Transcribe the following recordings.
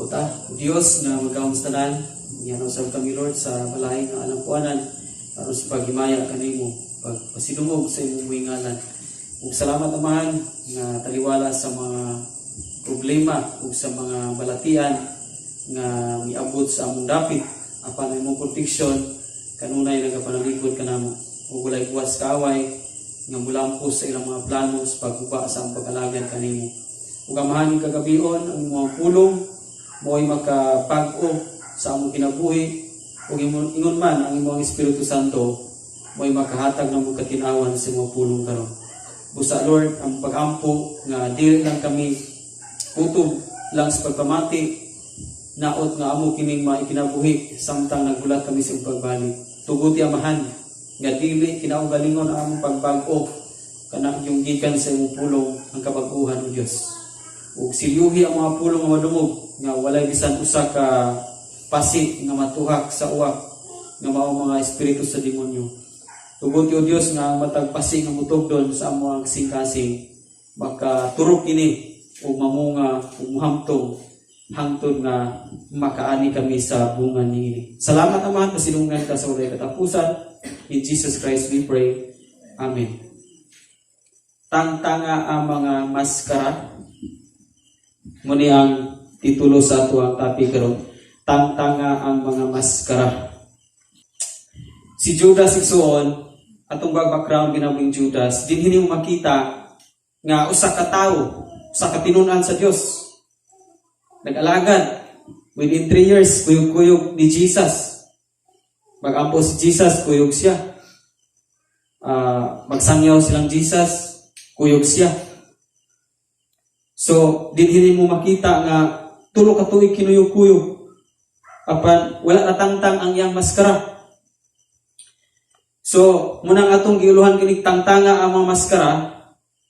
Ampo ta, O Dios nga magagahom sa tanan, yan usab kami, Lord, sa balay nga alampuanan aron sa paghimaya kanimo, pagpasidungog sa imong ngalan. Ug salamat, Amahan, nga taliwala sa mga problema ug sa mga balatian nga miabot sa among dapit, apan ang imong proteksyon kanunay nagapanaligod kanamo ug walay buwas kaaway nga mulampos sa ilang mga plano sa pagguba sa among pag-alagad kanimo. Ug Amahan, kagabion ang imong pulong mo'y makapag-o sa among kinabuhi ug ingon man ang imong Espiritu Santo mo'y makahatag ng among katinawan sa imong pulong karon. Busa, Lord, ang pagampo nga dili lang kami kutob lang sa pagpamati, naot nga amo kining maikinabuhi samtang naghulat kami sa imong pagbalik. Tuguti, Amahan, nga dili kinaugalingon ang among pagbag-o kana yung gikan sa imong pulong ang kabag-uhan, O Dios. Ug silyuhi ang mga pulong nga madungog nga walay bisan usa ka pasi nga matuhak sa uwak nga mao mga espiritu sa demonyo. Tuguti, O Dios, nga ang matag pasi nga mutugdon sa among kasing-kasing makaturok kini ug mamunga ug muhamtong hangtod nga makaani kami sa bunga niini. Salamat, Amahan, pasidunggan ka sa walay katapusan. In Jesus Christ we pray. Amen. Tangtanga ang mga maskara. Mao ni ang titulo sa ato ang topic karon. Tangtanga ang mga maskara. Si Judas, igsuon, atong background kinabuhing Judas, dinhi mo makita nga usa ka tawo, usa ka tinun-an sa Dios. Nag-alagad within 3 years, kuyog-kuyog ni Jesus. Magampo si Jesus, kuyog siya. Magsangyaw silang Jesus, kuyog siya. So, dinhi mo makita nga 3 ka tuig kinuyog-kuyog. Apan wala natangtang ang iyang maskara. So, munang atong giuluhan kinig tangtanga ang mga maskara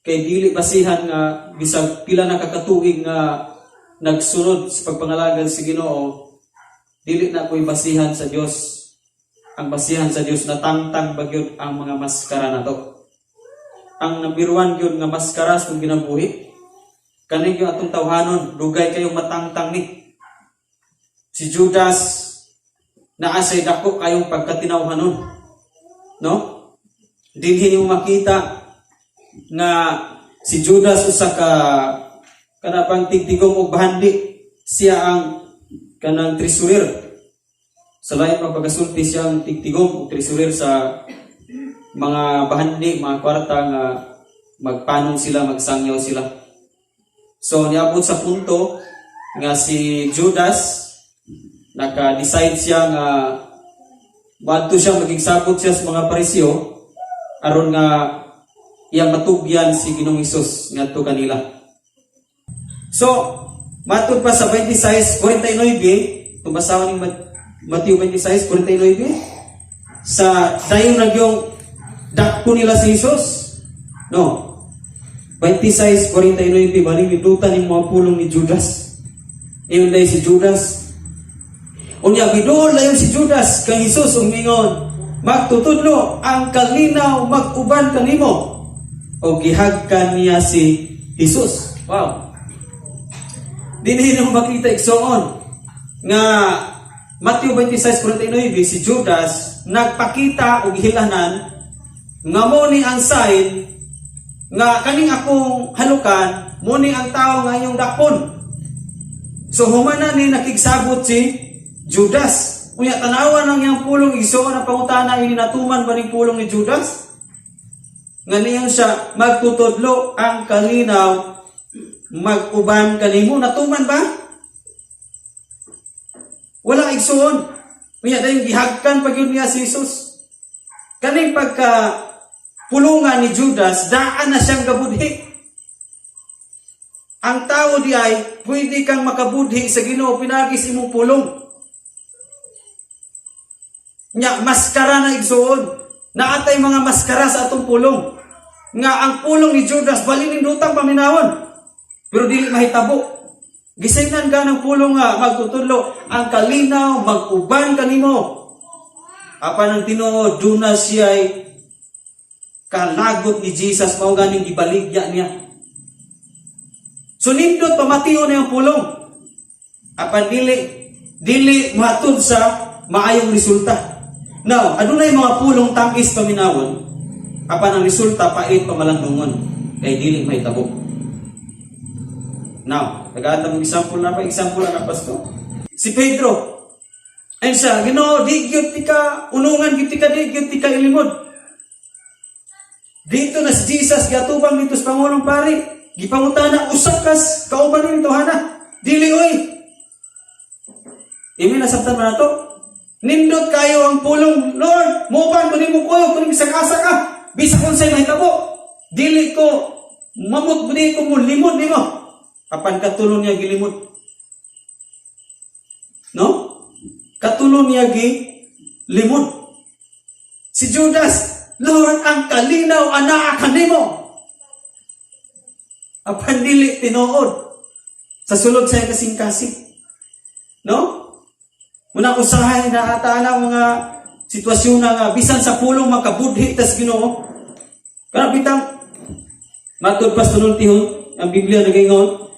kay dili basihan nga bisag pila na kakatuig nga nagsunod sa pagpangalagad sa Ginoo, dili na ko'y basihan sa Dios. Ang basihan sa Dios, natangtang ba gyud ang mga maskara nato. Ang number one gyud nga maskara sa atong ginabuhi, kani gyud atong tawhanon, dugay kayong matangtang ni. Si Judas, naa say dako kayong pagkatinawhanon. No? Dinhi nimo makita nga si Judas usa ka kana pang tigtigom og bahandi. Siya ang kanang treasurer. Sa lain pa pagkasulti, siya ang tigtigom og treasurer sa mga bahandi, mga kwarta nga magpanon sila, magsangyaw sila. So niabot sa punto nga si Judas naka-decide siya nga moadto siya, magigsabot siya sa mga Pariseo aron nga iyang matugyan si Ginoong Hesus ngadto kanila. So, matud pa sa 26:49, tumbasawan ning Mateo 26:49, sa dayon na yung dakpo nila si Jesus. No. 26:49, bali mindutan yung mga pulong ni Judas. Iyon dahil si Judas. Unya, gidol na si Judas kang Jesus ug mingon, "Magtutudlo, ang kalinaw mag-uban kanimo." O gihagkan niya si Jesus. Wow. Dinhi mo makita, igsoon, nga Mateo 26:49, si Judas nagpakita og hilanan nga mo ni ang sign nga kaning akong halukan mo ni ang tao nga inyong dakpon. So humana ni nakigsabot si Judas. Unya tanawa nang iyang pulong, igsoon, ang pangutana ini, natuman ba ning pulong ni Judas? Nga niyon siya, "Magtutudlo, ang kalinaw mag-uban kanimo," natuman ba? Wala, igsoon. Unya dayon gihagkan pa gyud niya si Jesus. Kaning pagka pulungan ni Judas, daan na siyang gabudhi. Ang tao di ay pwede kang makabudhi sa Ginoo pinaagi sa imong pulong. Nya maskara na, igsoon. Naatay mga maskara sa atong pulong. Nga ang pulong ni Judas bali nindutang paminawon. Pero dili mahitabo. Gisingnan ka ng pulong nga "Magtutudlo, ang kalinaw mag-uban kanimo." Apan ang tinuod, duna siya'y kalagot ni Jesus, mao ganing gibaligya niya. So nindot pamation na yung pulong. Apan dili dili matud sa maayong resulta. Now, adunay mga pulong tamis paminawon, apan ang resulta pait pamalandungon, kay dili mahitabo. Now, tagaan mo example na pa, example na, Pastor. Si Pedro, ayun siya, "Ginoo, di gyud ti ka, unungan gyud ti ka, di gyud ti ka ilimod." Dito na si Jesus, giatubang dito sa Pangulong Pari. Gipangutana, "Usa kas kauban nito, hana." "Dili, oy." Imi nasabtan man nato. Nindot kayo ang pulong, "Lord, muuban ko nimo kuyog, kung bisag asa ka, bisag unsay mahitabo. Dili ko mamut, dili ko mo limod nimo." Apan katulo niya gilimod. No? Katulo niya gi limod. Si Judas, "Lord, ang kalinaw anaa kanimo." Apan dili tinuod sa sulod sa iyang kasing-kasing. No? Muna usahay na ata na mga sitwasyon na nga bisan sa pulong makabudhi tas Ginoo. Kana bitang matud pa sa tunultihon, ang Biblia nagaingon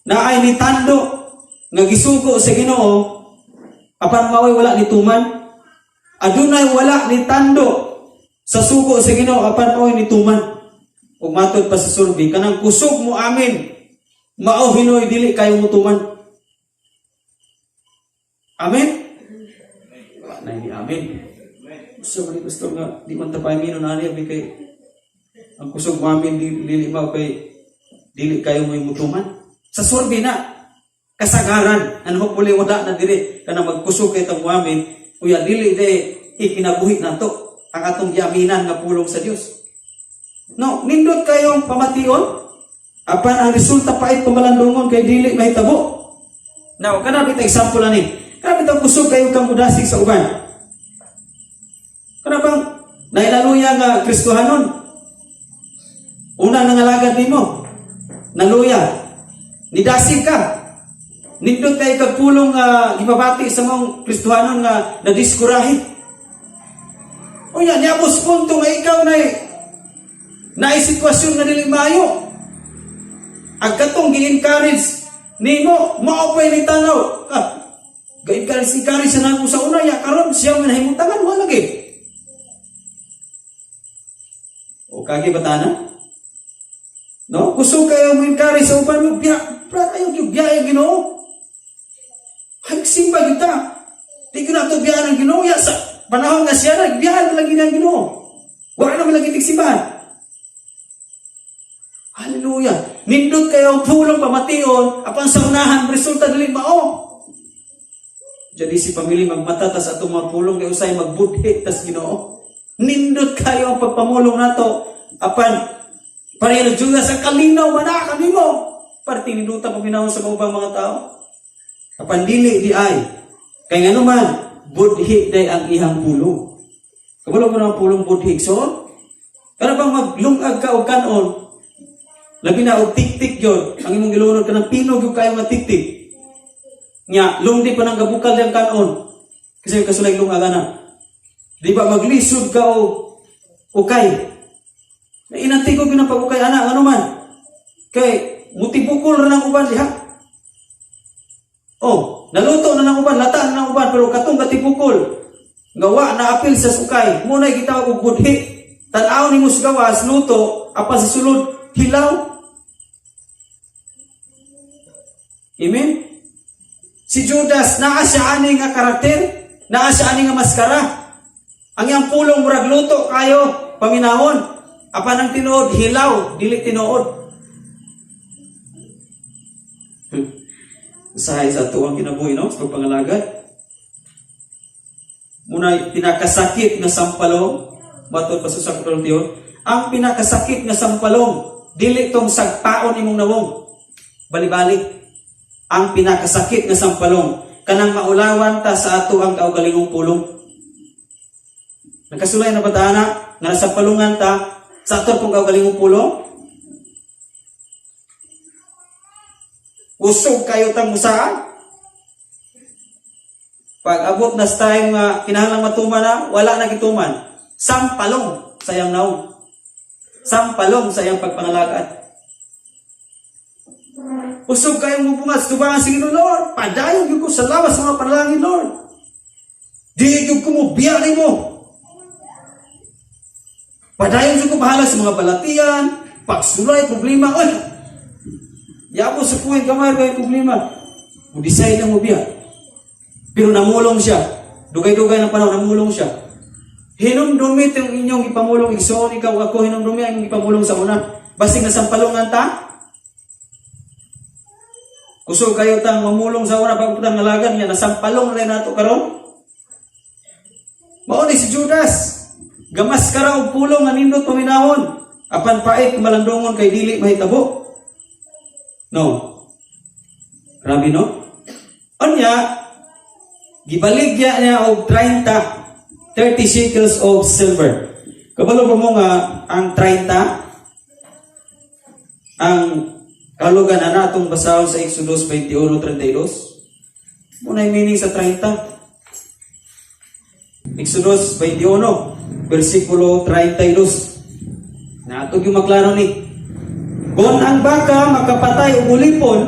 na ay nitando nga gisugo sa Ginoo apan mao'y wala ni tuman. Adunay wala ni tando sa sugo sa Ginoo apan mao'y nituman. Ug matud pa sa survey, kanang kusog mo amin mao hinoy dili kayo mutuman. Amen? Wala na hindi amen. Gusto mo ni gusto nga di man ta paamino na ani kay ang kusog mo amin dili mao kay dili kayo may mutuman. Sa survey na kasagaran, ano, hopefully wala na diri kana magkusog kay tang amin uya dili de ikinabuhi nato ang atong giaminan nga pulong sa Dios. No, nindot kayong pamation apan ang resulta pait pamalandungon kay dili mahitabo. Now, kana bita example ani. Kana bitang kusog kayo kang mudasig sa uban. Kana bang nailaluya nga Kristohanon? Una nangalagad nimo. Naluya. Nidasig ka. Nindot kay kag pulong nga gipabati sa mong Kristohanon nga nadiskurahi. Unya, niabos punto nga ikaw na naay sitwasyon nga dili maayo. Ang katong gi-encourage nimo, mao pa'y ni tanaw. Ah, ga-encourage encourage sa nako sa una ya karon siya man nahimutangan wala lagi. O kagi ba na? No? Kusog kayo mo encourage sa uban mo, biya, bra kayo gyud biya ang Ginoo. Ay, simba gyud ta. Di ko na ito biyaan ang Ginoo. Ya, sa panahon nga siya na, biyaan na lagi ang Ginoo. Wala naman lagi tigsimbahan. Hallelujah. Nindot kayo ang pulong pamation, apan sa unahan, resulta dili mao. Jadi si pamilya magmata tas atong mga pulong kay usay magbudhi tas Ginoo. Nindot kayo ang pagpamulong nato apan pareho na Judas, "Ang kalinaw man kanimo." Parte ninduta paminawon sa mga ubang mga tao. Apan dili di ay. Kay ngano man budhi day ang ihang pulong. Kabalo mo ang pulong budhi so kana bang maglungag ka og kanon, labi na og tiktik yun, ang imong gilunod kanang pinog yung kayo nga tiktik. Nya, lungdi pa nang gabukal yung kanon. Kasi kasulay lungag na. Di ba maglisod ka og ukay? Na inantigo gyud ang pag-ukay ana, ano man? Kay mutibukol ra ng uban diha. Oh, naluto na ng uban, lata na ng uban, pero katong katibukol nga wa na apil sa sukay, mo na gitawag og budhi. Tan-aw nimo sa gawas luto, apan sa sulod hilaw. Amen? Si Judas, naa siya ani nga karakter, naa siya ani nga maskara. Ang iyang pulong murag luto kayo, paminawon. Apan ang tinuod, hilaw, dili tinuod. Usahay sa atuang kinabuhi, no? Sa pagpangalagad. Muna, pinakasakit nga sampalong, matod pa sa sakral tiyon, ang pinakasakit nga sampalong, dili tong sagpaon imong nawong. Bali-bali. Ang pinakasakit nga sampalong, kanang maulawan ta sa ato ang kaugalingong pulong. Nagkasulay na ba ta na, nga nasampalungan ta sa ato pong kaugalingong pulong? Usog kayo tang musaan. Pag abot na sa time nga kinahanglang matuman na, wala na gituman. Sampalong sa iyang naong. Sampalong sa iyang pagpangalagad. Kusog kayong mubungat sa tubangan sa Ginoo, Lord. Padayon gyud ko sa lawas sa mga panalangin, Lord. Di gyud ko mo biya nimo. Padayon gyud ko bahala sa mga balatian, pagsulay, problema. Oy! Yabo sa puwing kamay kay problema. Mo-decide na mo biya. Pero namulong siya. Dugay-dugay ng panahon, namulong siya. Hinumdumit yung inyong ipamulong, igsoon ikaw ako, hinumdumi ang inyong ipamulong sa una. Basig na sampalungan ta. Kusog kayo tang mamulong sa una bago tang nalagan niya, nasampalong rin nato karon. Mao ni si Judas. Gamas kara og pulong nga nindot paminahon. Apan pait malandungon kay dili mahitabo. No. Grabe, no? Unya, gibaligya niya og 30 30 shekels of silver. Kabalo ba mo nga ang 30 ang kalugan na natong basahon sa Exodus 21:32? Muna yung meaning sa 30. Exodus 21, versikulo 32. Natog yung maklaro ni. Kung ang baka makapatay og ulipon,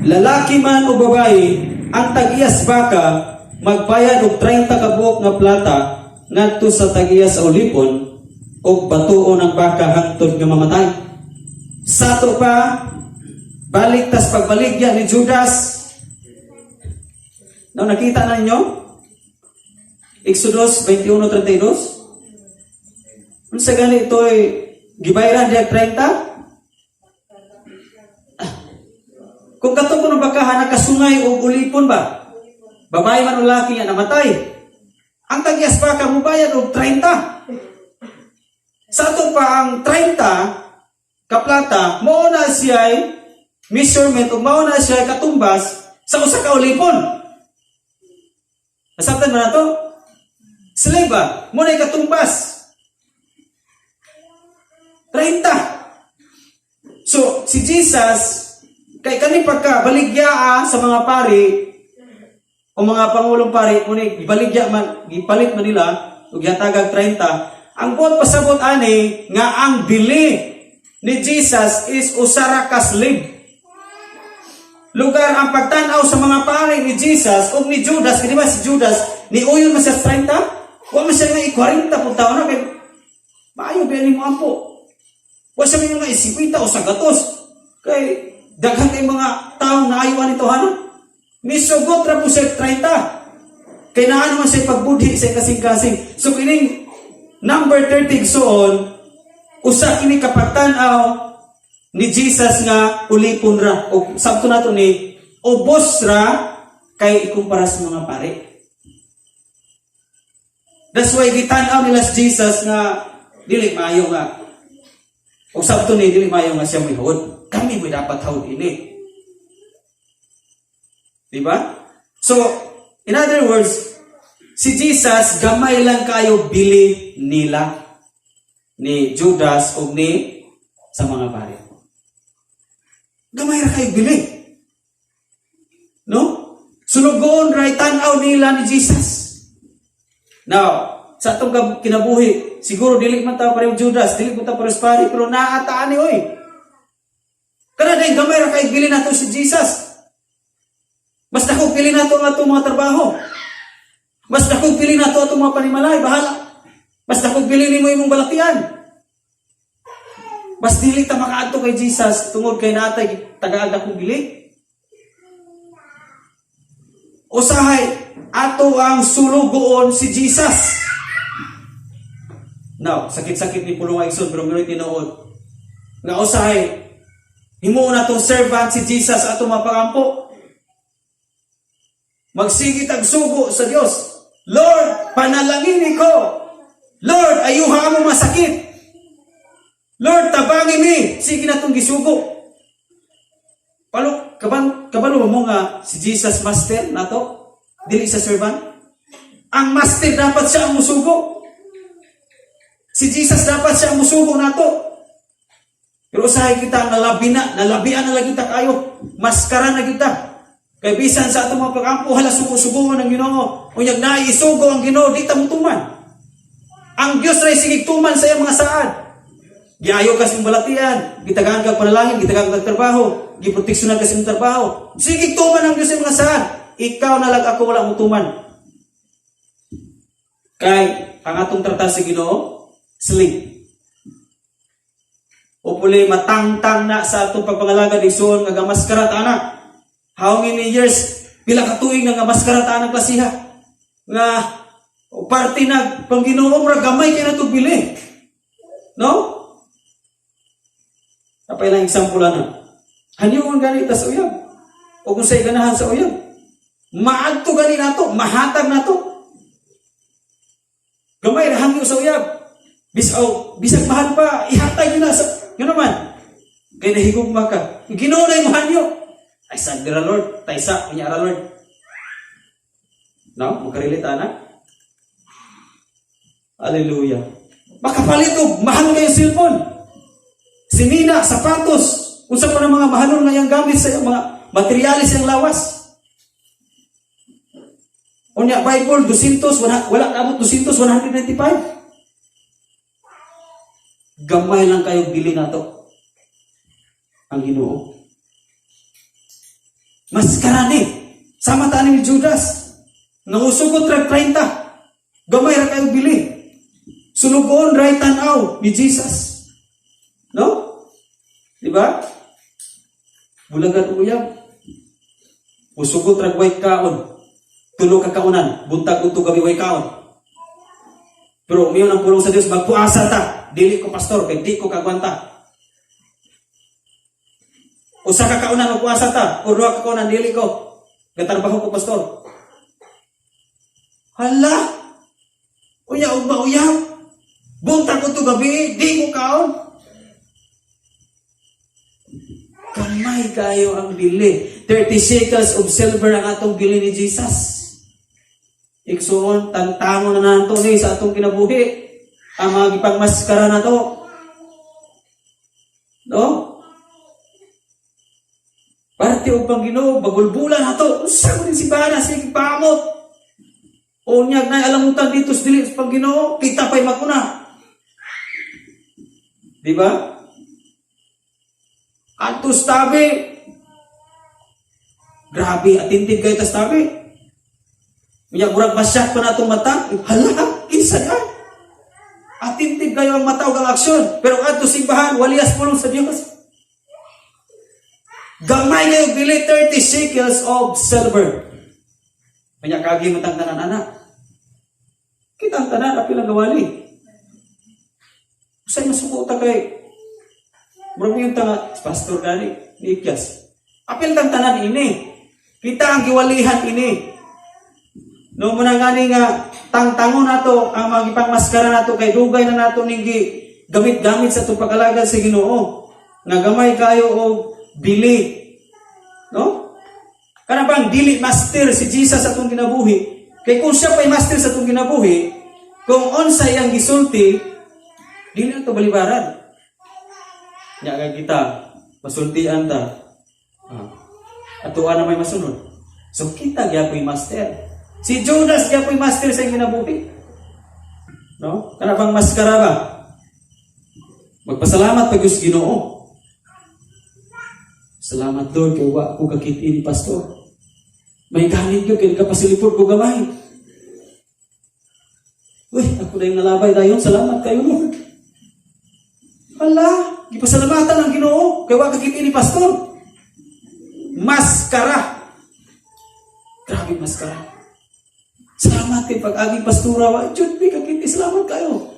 lalaki man o babae, ang tag-iyas baka magbayad og 30 ka buok nga plata ngadto sa tag-iya sa ulipon ug batuon ang baka hangtod nga mamatay. Sato pa, balik tas pagbaligya ni Judas. No, nakita na ninyo? Exodus 21:32. Unsa gani ito ay gibayaran diya 30? Ah. Kung kato kuno baka nakasungay og ulipon ba? Babae man o laki nga namatay. Ang tag-iyas baka mubayad og 30. Sa ato pa ang 30 kaplata, mao na siya measurement ug mao na siya katumbas sa usa ka ulipon. Nasabtan ba nato? Slave ba? Mao na katumbas. 30. So, si Jesus, kay kani pagka baligya sa mga pari, o mga pangulong pari, kuni gibaligya man, gipalit man nila, ug gihatagag 30, ang buot pasabot ani nga ang bili ni Jesus is usa ra ka slave. Lugar ang pagtan-aw sa mga pari ni Jesus ug ni Judas, kay di ba si Judas ni uyon man siya sa 30? Wa man siya nga i-40 pud taon na kay maayo ba ni mo ampo. Wa siya nga i-50 o sa gatos. Kay daghan kay mga taong naayoan nito hana. Misugot ra po siya 30. Kay naa naman siya pagbudhi sa kasing-kasing. So kining number 30 igsoon, usa kini kapagtan-aw ni Jesus nga ulipon ra o sabto nato ni ubos ra kay ikumpara sa mga pare. That's why gitan-aw nila si Jesus nga dili maayo nga o sabto ni dili maayo nga siya mo'y hawod. Kami mo'y dapat hawod ini. Di ba? So, in other words, si Jesus gamay lang kayo bili nila ni Judas o ni sa mga pare. Gamay ra kayo bili. No? Sulugoon ra tan-aw nila ni Jesus. Now, sa atong kinabuhi, siguro dili man ta pareho Judas, dili man ta pareho pare, pero naataan ni oy. Kana din gamay ra kay bili nato si Jesus. Mas dako pili nato ang atong mga trabaho. Mas dako pili nato atong mga panimalay, bahala. Mas dako pili nimo imong balatian. Mas dili ta makaadto kay Jesus tungod kay natay tagaag akong bili. Usahay ato ang sulugoon si Jesus. Now, sakit-sakit ni pulong igsoon pero meron tinuod. Nga usahay himuon natong servant si Jesus ato mapakampo. Magsige tag sugo sa Dios. Lord, panalangin ko. Lord, ayuha mo masakit. Lord, tabangi mi. Sige na itong gisugo. Palo, kaban, kabalo mo nga si Jesus master nato? Dili sa servant? Ang master dapat siya ang musugo. Si Jesus dapat siya ang musugo nato. Pero usahay kita nalabi na, nalabian na lang kita kayo. Maskara na kita. Kay bisan sa atong mga pag-ampo, hala sugo-sugoon ang Ginoo. Unyag naisugo ang Ginoo, di ta mutuman. Ang Dios ray sige tuman sa iyang mga saad. Giayo ka sa imong balatian, gitagaan kag panalangin, gitagaan kag trabaho. Giproteksyonan ka sa imong trabaho. Sige, tuman ang Diyos sa mga saad. Ikaw na lang ako wala mo tuman. Kay ang atong tratar sa Ginoo, sleep. Hopefully matangtang na sa atong pagpangalagad, igsoon, nga gamaskara ta ana. How many years, pila ka tuig nga gamaskara ta anang klasiha? Nga parte na pang Ginoo, murag gamay kay nato bili. No? Napay lang example na. Hanyoon gani ta sa uyab. O kung sa'y ganahan sa uyab. Maadto gani nato, mahatag nato. Gamay ra hangyo sa uyab. Bisag mahal pa, ihatag yun na sa ngano man. Kay nahigugma ka. Ginoo na imong hangyo. Ay sa dira Lord, taysa unya ra Lord. No, makarelate ana. Hallelujah. Makapalit og mahal kayo cellphone. Sinina, sapatos, unsa pa ng mga mahalon nga iyang gamit sa iyang mga materyales iyang lawas. Unya Bible 200, wala kaabot 200, 195. Gamay lang kayo bili nato ang Ginoo. Maskara ni. Sama ta ni Judas. Nangusugot rag 30. Gamay ra kayo bili. Sunugon right tanaw ni Jesus. No? Di ba? Bulagan uyab. Musugot rag way kaon. Tulo ka kaunan, buntag udto gabi way kaon. Pero umiyon ang pulong sa Dios, magpuasa ta. Dili ko, pastor, kay di ko kagwanta. Usa ka kaunan magpuasa ta, o duha ka kaunan, dili ko. Gatrabaho ko, pastor. Hala! Unya ug mauyab. Buntag udto gabi, di ko kaon. Gamay kayo ang bili. 30 shekels of silver ang atong bili ni Jesus. Igsuon, tantango na nato ni sa atong kinabuhi. Ang mga gipangmaskara na to. No? Parte og pang Ginoo, bagulbulan na to. Unsa mo din si Bana, sige pamot. Unyag na alamutan dito sa dili sa pang Ginoo, kita pa'y maguna. Di ba? Adto tabi. Grabe, attentive kayo tas tabi. Unya murag masyak pa na atong mata. Hala, kinsa ka? Attentive kayo ang mata ug ang aksyon. Pero adto simbahan, walias pulong sa Dios. Gamay kayo bili, 30 shekels of silver. Kanya kagi mo tang tanan anak. Kita ang tanan apil ang gawali. Usay masuko ta kay murag mo yung tanga, pastor gani, ni Ikyas. Apil tang tanan ini. Kita ang giwalihan ini. No mo na ngani nga tangtango nato ang mga gipangmaskara nato kay dugay na nato ning gamit-gamit sa atong pag-alagad sa Ginoo. Nga gamay kayo og bili. No? Kana bang dili master si Jesus sa atong kinabuhi? Kay kung siya pa'y master sa atong kinabuhi, kung unsa iyang gisulti, dili na to balibaran. Nya kay kita, masultian ta. Ah. Atuan na may masunod. So kita gyapoy master. Si Judas gyapoy master sa iyang kinabuhi. No? Kana bang maskara ba? Magpasalamat pag Diyos Ginoo. Salamat Lord kay wa ko kakit ni pastor. May ganit ko kay nagkapasilipod ko gamay. Uy, ako na yung nalabay dayon. Salamat kayo, Lord. Hala, gipasalamatan ang Ginoo kay wa kakit ni pastor. Maskara. Grabe maskara. Salamat kay pag-aging pastura wa. Jud mi kakiti, salamat kayo.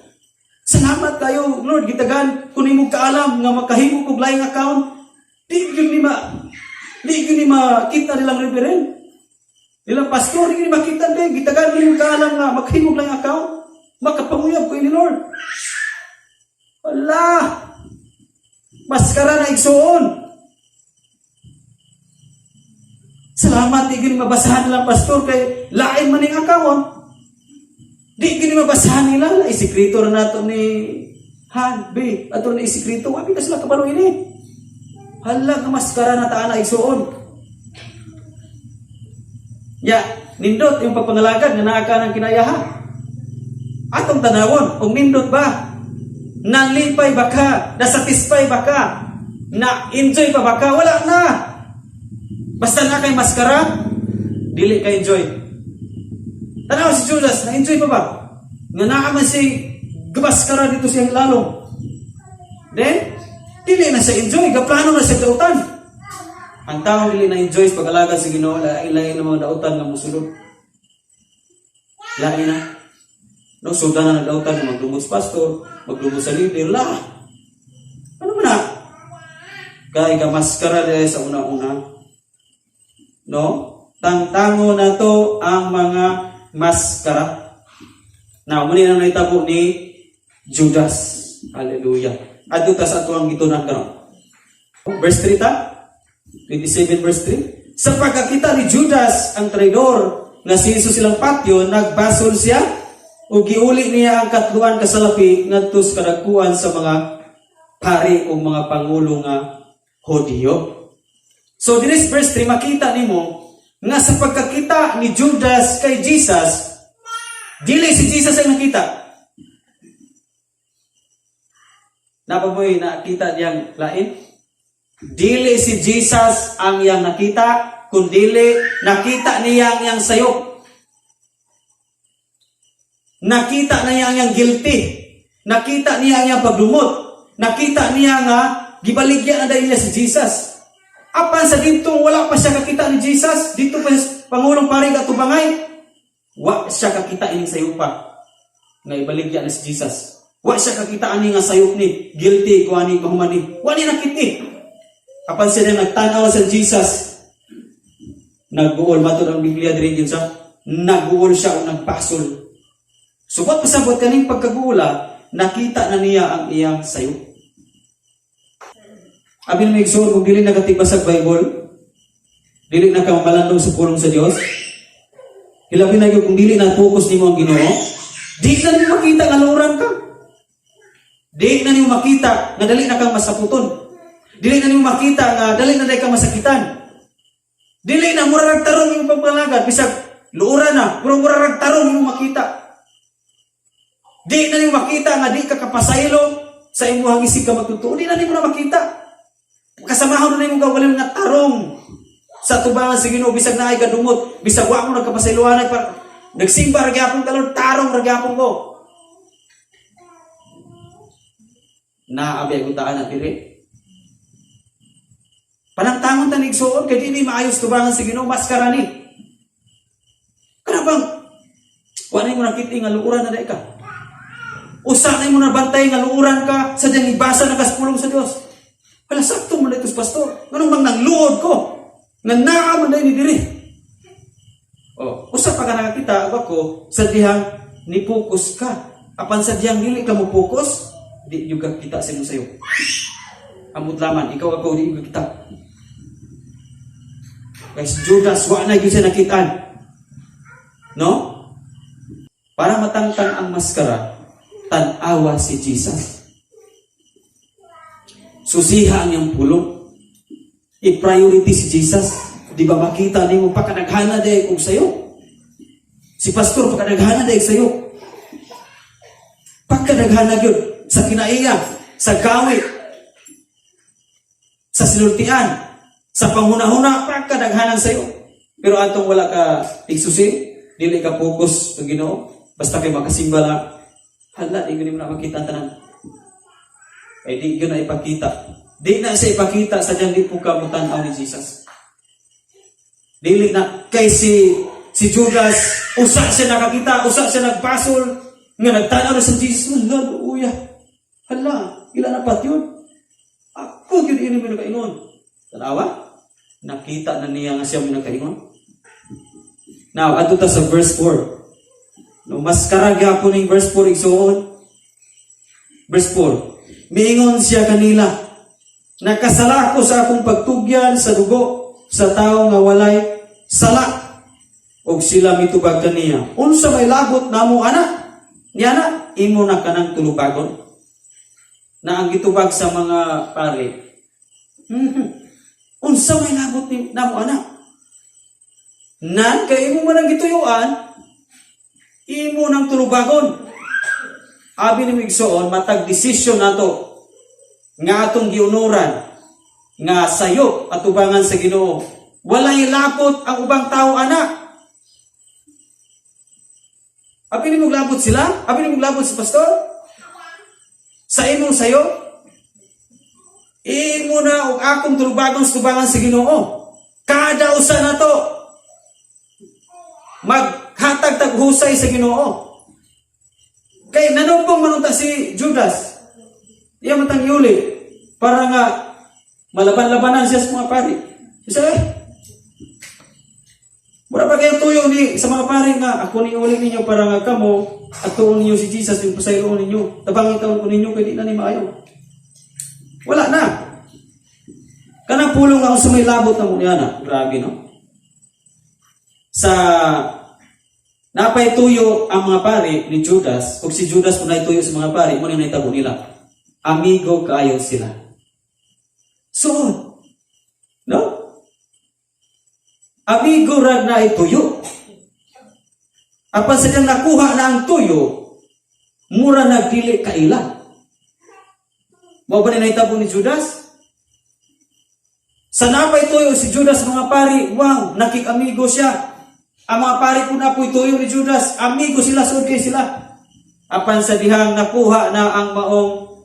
Salamat kayo, Lord, gitagan kun imo kaalam nga makahimo kog laing account. Di gyud ni makita nilang reverend. Nilang pastor, di gyud ni makita di gitagan nimo kaalam nga makahimo og laing account. Makapanguyab ko ini, Lord. Wala. Maskara na, igsuon. Salamat, di gyud mabasahan nilang pastor kay lain man ning account. Di gyud mabasahan nila, isikreto ra nato ni Han, B, ato na isikreto, wa ka sila kabalo ini. Hala nga maskara na taan na, igsuon. Ya, nindot yung pagpangalagad nga naa ka ng kinayaha. Atong tanawon, kung nindot ba? Nalipay ba ka? Nasatisfy ba ka? Na enjoy pa ba ka? Wala na. Basta na kay maskara, dili ka enjoy. Tanaw si Judas, na enjoy pa ba? Nga naa man si gamaskara dito siyang lalong. Then, dili na siya enjoy, gaplano na siya dautan. Ang tao dili na enjoy sa pag-alagad sa Ginoo, lain-lain ng mga dautan nga musulod. Lain na. No, suda na nagdautan nga magdumot sa pastor, magdumot sa leader, la. Ano man na? Kay gamaskara dahil sa una-una. No? Tangtango na to ang mga maskara. Now, muni nang nahitabo ni Judas. Hallelujah. Adto ta sa atuang gitunan karon. Verse 3 ta? 27 verse 3. Sa pagkakita ni Judas ang traidor nga si Jesus ilang patyon, nagbasol siya ug giuli niya ang katluan ka salapi ngadto sa kadagkuan sa mga pari o mga pangulo nga Hudiyo. So this verse 3, makita nimo nga sa pagkakita ni Judas kay Jesus, dili si Jesus ang nakita. Napaboy nakita niyang lain? Dili si Jesus ang iyang nakita, kundili nakita niya ang iyang sayop. Nakita niya ang iyang guilty. Nakita niya ang iyang pagdumot. Nakita niya nga gibaligya na dahil niya si Jesus. Apan sa dito wala pa siya kakita ni Jesus, dito pa sa pangulong pari katubangay, wa siya kakita ining sayupa nga ibaligya na si Jesus. Wa siya kakita ani nga sayop ni guilty ko ani mahuman ni. Wa ni nakiti. Apan siya na nagtan-aw sa Jesus, nagbuol matod ang Biblia diri yun sa nagbuol siya o nagbasol. Subot pasabot kaning pagkaguula, nakita na niya ang iyang sayop. Abi na may igsoon, kung dili nakatibasag Bible, dili na ka mamalandong sa pulong sa Dios, hilabi na gyud kung dili na focus nimo ang Ginoo, di na nimo makita nga luoran ka. Di na nimo makita nga dali na kang masaputon. Dili na nimo makita nga dali na dali kang masakitan. Dili na mura rag tarong imong pagpalagad bisag luoran na, pero mura rag tarong imong makita. Di na nimo makita nga di ka kapasaylo sa imong isig ka magtutuo. Di na nimo na makita. Kasamahon na imong kaugalingon nga tarong sa tubangan sa Ginoo bisag naay kadumot, bisag wa mo nagkapasayloan para nagsimba ra gyapon ka Lord, tarong ra gyapon ko. Naabi ay taan na diri. Panangtangon ta ni igsuon kay di ni maayos tubangan sa Ginoo, maskara ni. Kana bang wa na mo nakita nga luoran na dai ka. Usa na mo nabantay nga luoran ka sa diyang ibasa na kas pulong sa Dios. Wala sakto man dito pastor. Nganong bang nangluod ko? Nga naa man dai ni diri. Oh, usa pa ka nakakita ug ako sa dihang ni focus ka. Apan sa dihang dili ka mo focus, di yung ka kita sa imong sayo. Amot laman, ikaw ako di yung kita. Guys, Judas wa na gyud siya nakitaan. No? Para matangtang ang maskara, tan-awa si Jesus. Susiha ang iyang pulong. I-priority si Jesus. Di ba makita nimo pakadaghana dahil kung sayo? Si pastor pakadaghana dahil sayo. Pakadaghana gyud sa kinaiya, sa gawi, sa sinultian, sa panghuna-huna, pakadaghanan sayo. Pero atong wala ka tigsusi, dili ka focus sa Ginoo, basta kay makasimba lang, hala, di ko na makita ang tanan. Kay di yun na ipakita. Di na siya ipakita sa diyang di po ka mutan-aw ni Jesus. Dili na, kay si Judas, usa siya nakakita, usa siya nagbasol, nga nagtanaw na sa Jesus, hala, luuya. Hala, ila na pat yun. Ako yun ini mo nakaingon. Tanawa? Nakita na niya nga siya mo nakaingon. Now, adto ta sa verse 4. No, maskara gyapon ning verse 4 igsuon. Verse 4. Miingon siya kanila, nakasala ko sa akong pagtugyan sa dugo sa tao nga walay sala. Og sila mitubag kaniya. Unsa may lagot namo ana? Niya na, imo na kanang tulubagon. Na ang gitubag sa mga pare. Unsa may lagot ni namo ana? Nan kay imo man ang gituyuan, imo nang tulubagon. Abi ni igsoon matag desisyon nato nga atong giunuran. nga sayo atubangan sa Ginoo. Walay labot ang ubang tao ana. Abi nimo labot sila? Abi nimo labot si pastor? Sa imong sayo? Imo na og akong tulubagon sa tubangan sa Ginoo. Kada usa na to maghatag tag husay sa Ginoo. Kay nanumpong manunta si Judas. Iya matang yuli para nga malaban-labanan siya sa mga pari. Isa eh. Mura pa kayo tuyo ni sa mga pari nga ako ni uli ninyo para nga kamo atuon ninyo si Jesus yung pasayloon ninyo. Tabangin taon ko ninyo kay di na ni maayo. Wala na. Kanang pulong nga unsa may labot na mo niya na. Grabe, no? Sa napay tuyo ang mga pari ni Judas, ug si Judas kung tuyo sa mga pari, mo ni nahitabo nila. Amigo kaayo sila. So, no? Amigo ra na tuyo. Apan sa kang nakuha na ang tuyo, mura nagdili kaila. Mao ba ni nahitabo ni Judas? Sa napay tuyo si Judas, mga pari, wow, nakikamigo siya. Ang mga pari po napoy tuyo ni Judas, amigo sila, suod kay sila. Apan sa dihang nakuha na ang maong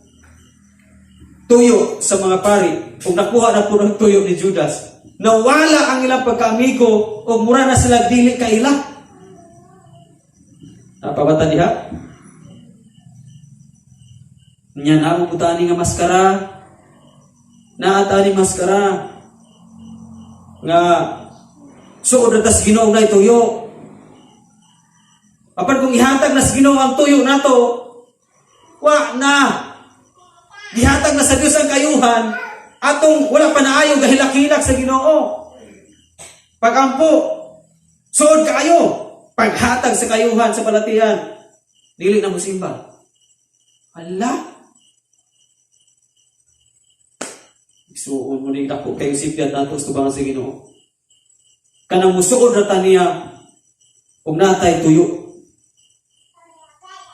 tuyo sa mga pari, ug nakuha na po ng tuyo ni Judas, nawala ang ilang pagkaamigo, ug mura na sila dili kaila. Napabata diha? Nya na mo butani nga maskara. Naata ni maskara nga suod na tas Ginoo na tuyo. Apan kung ihatag na sa Ginoo ang tuyo nato, wa na. Gihatag na sa Dios ang kayuhan, atong wala pa naayo gahilak-hilak sa Ginoo. Pagampo, suod kaayo, paghatag sa kayuhan sa balatian, dili na mosimba. Hala. Isuon mo ni dako kayo sipyat nato sa tubangan sa Ginoo. Kanang musuod ra ta niya ug natay tuyo.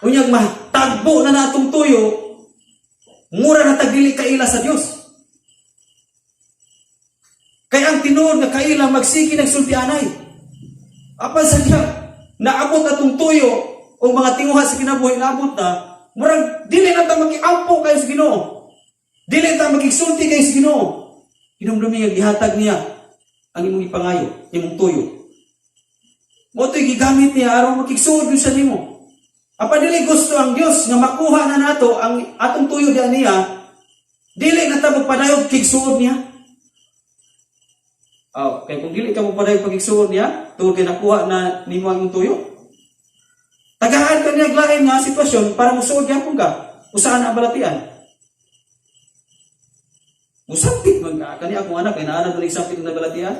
Unyag matagbo na natong tuyo, mura na tagdili kaila sa Dios. Kay ang tinuod nga kaila magsige nagsultianay. Apan sa diya, naabot atong tuyo o mga tinguha sa kinabuhi naabot na, murag dili na ta makiampo kayo sa Ginoo. Dili ta makigsulti kayo sa Ginoo. Hinumdumi nga gihatag niya ang imong ipangayo, imong tuyo. Mo to'y gigamit niya aron makigsuod gyud sa nimo. Apan dili gusto ang Dios nga makuha na nato ang atong tuyo diya niya, dili na ta magpadayog kigsuod niya. Oh, kay kung dili ka mo padayog pagigsuod niya, tungod kay nakuha na nimo ang imong tuyo. Tagaan ka niya lain nga sitwasyon para musuod gyapon ka. Usaan na ang balatian? Musampit man ka. Kani akong anak, kay naanad man sampit ng balatian.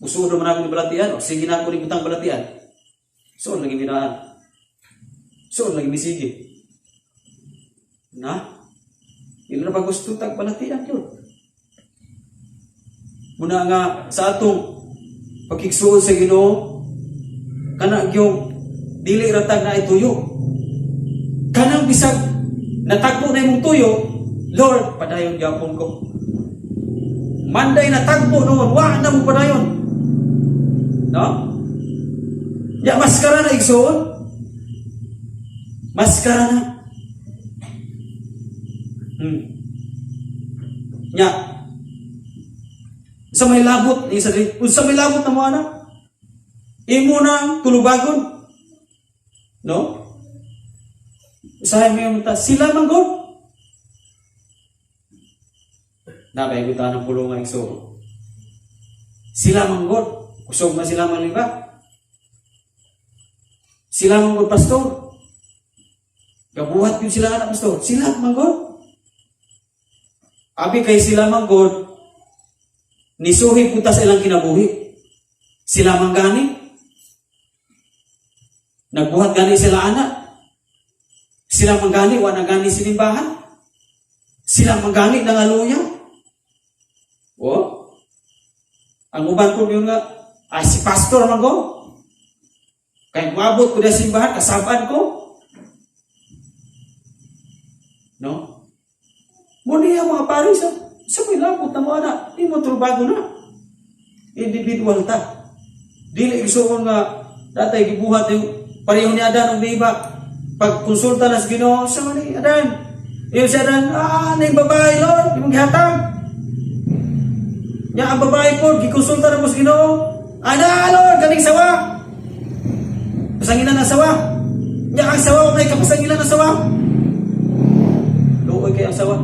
Musuod man ako ng balatian. O sige na ako ni butang balatian. Suod lagi miraan. Suod lagi misige. Na? Ilo na pa gusto tag balatian yun. Muna nga sa atong pagkigsuod sa Ginoo, kana gyud dili ra tag na ituyo. Kanang bisag natagbo na imong tuyo, Lord, padayon gyapon ko. Manday natagbo noon, wa na mo padayon. No? Ya maskara na, igsoon. Maskara na. Nya. Sa may labot, isa din. Unsa may labot na mo ana? Imo na tulubagon. No? Usahay mo yung ta, sila man gud. Nabay guta ng pulungan, igsoon. Sila man gud. Kusog man sila man ba? Sila man gud, pastor. Gabuhat yun sila anak, pastor. Sila man gud. Abi kay sila man gud, nisuhi punta sa ilang kinabuhi. Sila man gani. Nagbuhat gani sila anak. Sila man gani, wa na gani sinimbahan. Sila man gani nangaluya. Oh. Ang uban ko yun nga, ay si pastor man ko. Kay moabot ko na simbahan, kasabaan ko. No? Muna niya mga pari sa Sa may labot na mo ana, di mo turbago na. Individual ta. Dili, igsuon, nga datay gibuhat yung pareho ni Adan ug ni Eva. Pag konsulta na sa Ginoo, sa man ni Adan. Iyo si Adan, "Ah, ning babae, Lord, imong gihatag." Nya ang babae po, gikonsulta na mo sa Ginoo. "Ana, Lord, kaning sawa. Pasanginan ang sawa." Nya ang sawa, may kapasanginan ang sawa. Luoy kay ang sawa.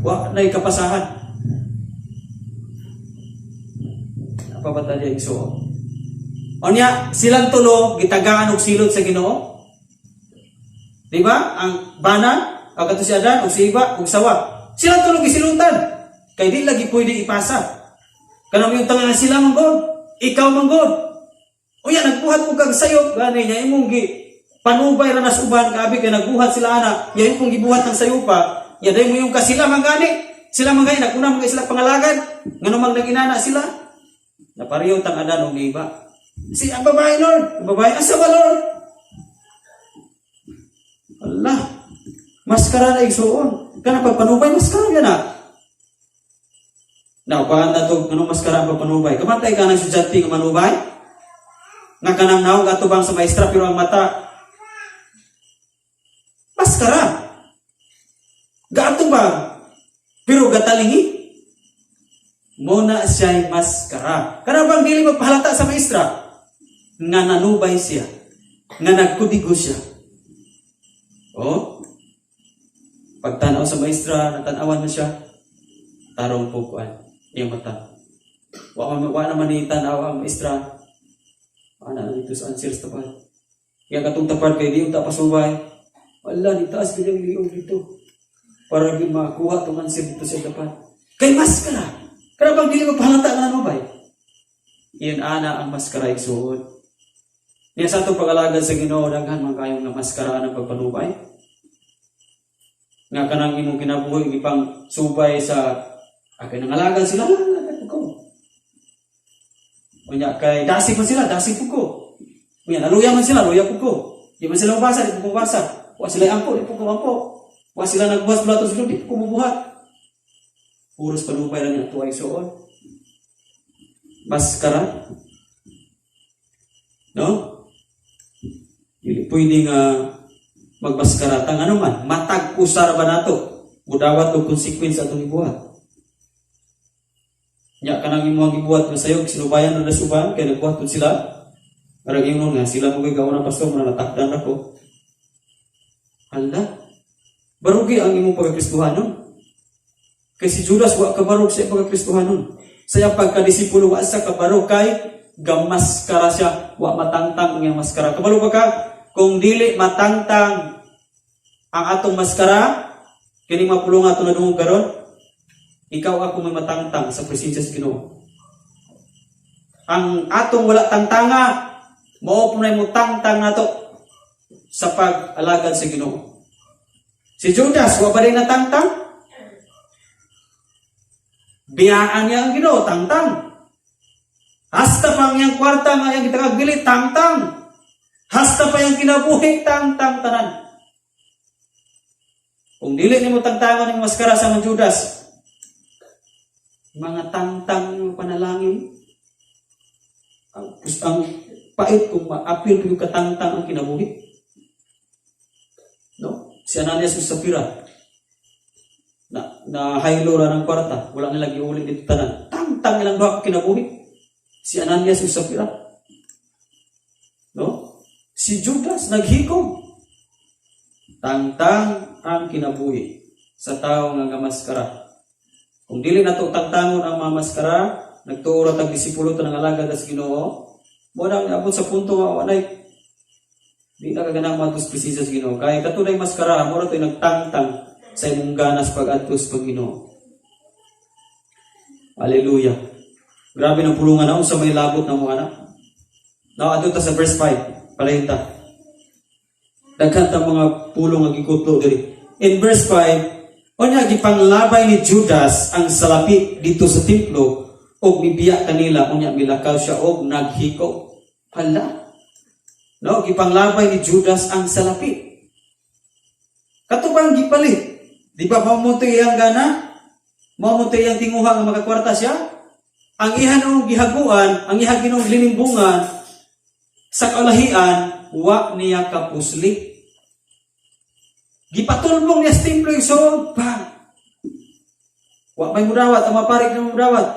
Wa na'y kapasahan. Napabata niya, igsuon. Onya, silang tulo gitagaan og silot sa Ginoo. Di ba? Ang bana, ang kato si Adan, ug si Eva, ug sawa. Silang tulo gisilutan. Kay di lagi pwede ipasa. Kanang yung tangan sila man god, ikaw man god. Unya nagbuhat mo kag sayop gani niya imong gi panubay ra nas uban kaabi kay nagbuhat sila ana, nya imong gibuhat ng sayupa, nya dai mo yung kasila man gani. Sila man gani naguna man sila pangalagad, ngano man naginana sila. Napareho tang Adan ug Eva. Si ang babae, "Lord," ang babae, "Asa ba, Lord?" Allah. Maskara na, igsuon. Kana pagpanubay, maskara yan na. Now, paan na to, anong maskara ang pagpanubay? Kamantay ka ng estudyante nga manubay? Nga kanang naog atubang sa maestra pero ang mata, maskara. Gaatubang, pero gatalingi. Muna siya'y maskara. Kana bang dili magpahalata sa maestra? Nga nanubay siya. Nga nagkudigo siya. Oh? Pagtanaw sa maestra, natanawan mo siya, tarong po kuan, iyang mata. Wa naman ni tanaw ang maestra. Ana na dito sa answer sa tapad. Kaya katong tapad kay di unta pasubay. Wala, ni taas ganyang liog dito. Para gyud makuha tong answer dito sa tapad. Kay maskara. Kana bang dili magpahalata nga nanubay? Iyon ana ang maskara, igsuon. Niya sa atong pag-alagad sa Ginoo, daghan man kayong nga maskara ang pagpanubay. Nga kanang imong kinabuhi gipang subay sa akay nangalagad sila, alagad ko. Unya kay dasig man sila, dasig po ko. Unya naluya man sila, luya po ko. Di man sila mabasa, di po ko mabasa. Wa sila ampo, di po ko ampo. Wa sila nagbuhat sa plato, di po ko mubuhat. Puros panubay lang yung tuwa, igsuon. Maskara. No? Dili pwede nga magmaskara tang ano man, matag usar ba nato? Mudawat og consequence atong ibuhat. Nya kanang imong gibuhat nga sayop, sinubayan na nasuban kay nagbuhat pud sila. Parang ingon nga sila mo gawa ng pastor mo na natakdan ako. Hala. Barugi ang imong pagkakristuhanon. Kay si Judas wa kabarog sa iyang pagkakristuhanon. Sa iyang pagkadisipulo wa sa kabarog kay gamaskara siya, wa matangtang ang iyang maskara. Kabalo ba ka kung dili matangtang ang atong maskara, kini mapulong ato nadungog karon, ikaw ako may matangtang sa presensya sa Ginoo. Ang atong wala tangtanga, mao po na mo tangtang nato sa pag-alagad sa Ginoo. Si Judas, wa ba rin natangtang? Biyaan niya ang Ginoo, tangtang. Hasta pa ang iyang kwarta nga iyang gitakagbili, tangtang. Hasta pa iyang kinabuhi, tangtang tanan. Kung dili nimo tangtangon ang maskara sa mga Judas, mga tangtang yung panalangin, ang pait kung maapil yung katangtang ang kinabuhi. No? Si Ananias ug Sapira, na na haylo ra ng kwarta, wala nila giuli dito tanan. Tangtang ilang duha ka kinabuhi. Si Ananias ug Sapira. No? Si Judas naghigom. Tangtang ang kinabuhi sa tao nga gamaskara. Kung dili nato tangtangon ang mga maskara, nagtuo ra tag disipulo ta nang alagad sa Ginoo, mo nang abot sa punto nga walay di na kaganang matos presensya sa Ginoo. Kay katunay maskara, mo ra to'y nagtangtang sa imong ganas pag-adto sa Ginoo. Hallelujah. Grabe ng pulungan na sa may labot na mo anak. Now, adto ta sa verse 5. Palayon ta. Daghan ta mga pulong nga gikutlo diri. In verse 5, unya gipanglabay ni Judas ang salapi dito sa templo og mibiya kanila, unya milakaw siya og naghiko. Hala. No, gipanglabay ni Judas ang salapi. Kato bang gipalit? Di ba mao mo iyang gana? Mao mo iyang tinguha nga makakwarta siya. Ang iha noong gihaguan, ang iha ginoong linimbungan sa kalahian, wa niya kapusli. Gipatulbong niya sa templo, igsoon, bang! Wa may mudawat, ang mga pari na mudawat.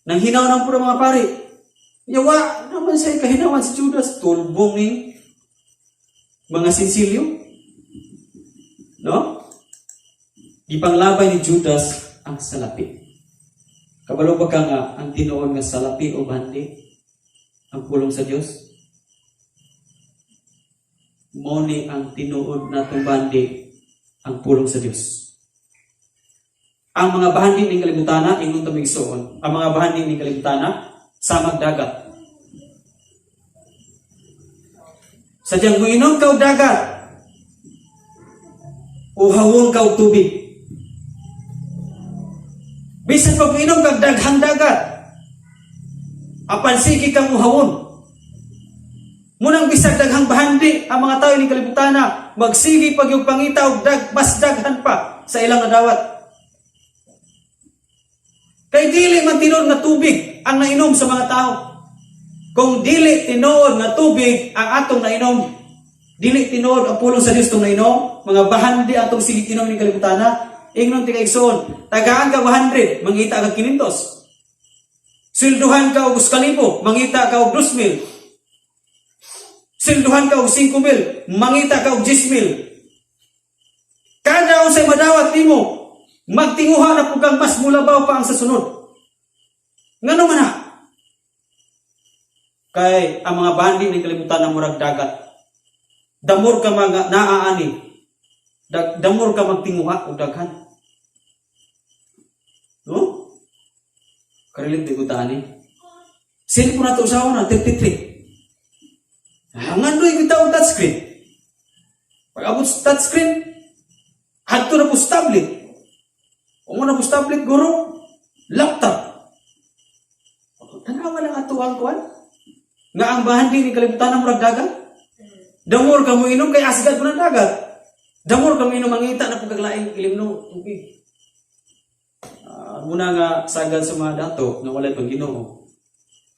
Nang hinaw ng puro mga pari. Yawa naman siya kahinawan si Judas. Tulbong ni mga sinsilyo. No? Gipanglabay ni Judas ang salapi. Kabalo ba ka nga ang tinuod nga salapi o bandi ang pulong sa Dios? Mao ni ang tinuod natong bandi, ang pulong sa Dios. Ang mga bahandi ng kalibutana, ingon ta, igsoon, ang mga bahandi ng kalibutana, samag dagat. Sadyang muinom ka og dagat, uhawon ka og tubig. Bisan pag muinom kag daghang dagat, apan sige kang uhawon. Munang bisag daghang bahandi ang mga tao ning kalibutana, magsige pag yung pangita og mas daghan pa sa ilang nadawat. Kay dili man tinuod nga tubig ang nainom sa mga tao. Kung dili tinuod nga tubig ang atong nainom, dili tinuod ang pulong sa Dios tong nainom, mga bahandi atong sige inom ning kalibutana, ingnon ti kaigsoon, tagaan ka 100, mangita ka 500. Swelduhan ka og 1,000, mangita ka og 2,000. Swelduhan ka og 5,000, mangita ka og 10,000. Kada unsay madawat nimo, magtinguha na pud kang mas mulabaw pa ang sa sunod. Ngano man na? Kay ang mga bandi ng kalibutan na murag dagat. Damor ka mga naaani. Damor ka magtinguha og daghan. No? Ka-relate di ko ani. Cellphone na to usawa na, 33. Ah, ngandoy kita og touchscreen. Pag abot sa touchscreen, adto na po sa tablet. O na po sa tablet, guro, laptop. Tanawa lang ato ang kuan. Nga ang bahandi ni kalibutan ng murag dagat. Damor ka mo inom kay asgad mo ng dagat. Damor ka mo inom, mangita na pagkaglaing ilimno tubig. Muna nga sagad sa mga dato nga walay pang Ginoo.